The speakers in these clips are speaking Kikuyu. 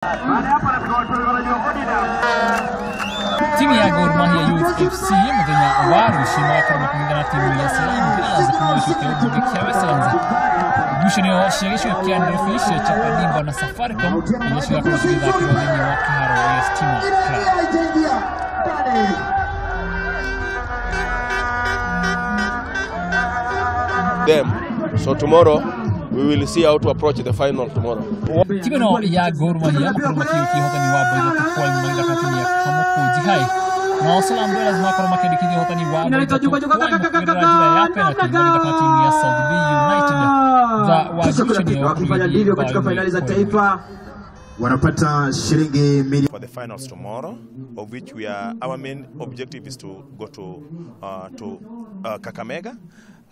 Timu ya Gor Mahia Youth FC muthenya wa rũciũ magakorwo makĩng'ethana na timu ya Salam Brothers kuma gĩcigo kĩa ũmbunge kĩa Westlands. Ngucanio cia gĩcigo kĩa Nairobi cia Chapadimba na Safaricom iria cigakorwo cigĩthakĩrwo thĩinĩ wa kĩharo gĩa Stima Club. Them. So tomorrow we will see how to approach the final tomorrow. Timu ĩno ya Gor Mahia makorwo makĩiyũkia ũhotani wa bao 3-1 magĩthaka na timu ya Kamukunji High. Nao Salam Brothers makorwo makĩandĩkithia ũhotani wa bao 3-1 kũgerera njĩra ya penalty magĩthaka na timu ya South B United. Thutha wa ngucanio Wakifanya ndivyo katika fainali za taifa wanapata shilingi milioni for the finals tomorrow, of which we are, our main objective is to go to Kakamega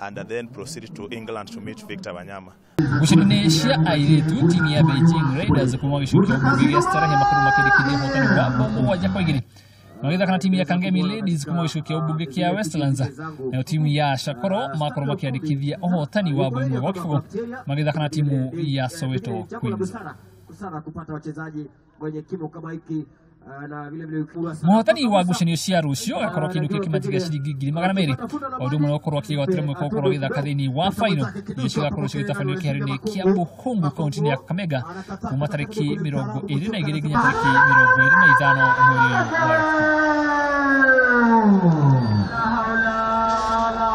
and then proceed to England to meet Victor Wanyama. Ngucanio-inĩ cia airĩtu timu ya Beijing Raiders kuma gĩcigo kĩa ũmbunge gĩa Starehe makorwo makĩandĩkithia ũhotani wa bao 7-2 magĩthaka na timu ya Kangemi Ladies kuma gĩcigo kĩa ũmbunge kĩa Westlands. Nayo timu ya Shakoro makorwo makĩandĩkithia ũhotani wa bao 1-0 magĩthaka na timu ya Soweto Queens. Sana kupata wachezaji wenye kimo kama hiki na vile vile Mũhotani wa ngucanio cia rũciũ agakorwo akĩinũkia kĩmati gĩa ciringi 200,000 o ũndũ ũmwe na gũkorwo akĩgwatĩra mweke wa gũkorwo agĩthaka thĩinĩ wa faino iria cigakorwo cigĩtabanio kĩharo-inĩ kĩa Bukhungu kaunti-inĩ ya Kakamega kuma tarĩki 22 nginya tarĩki 25 mweri ũyũ wa Gatatũ.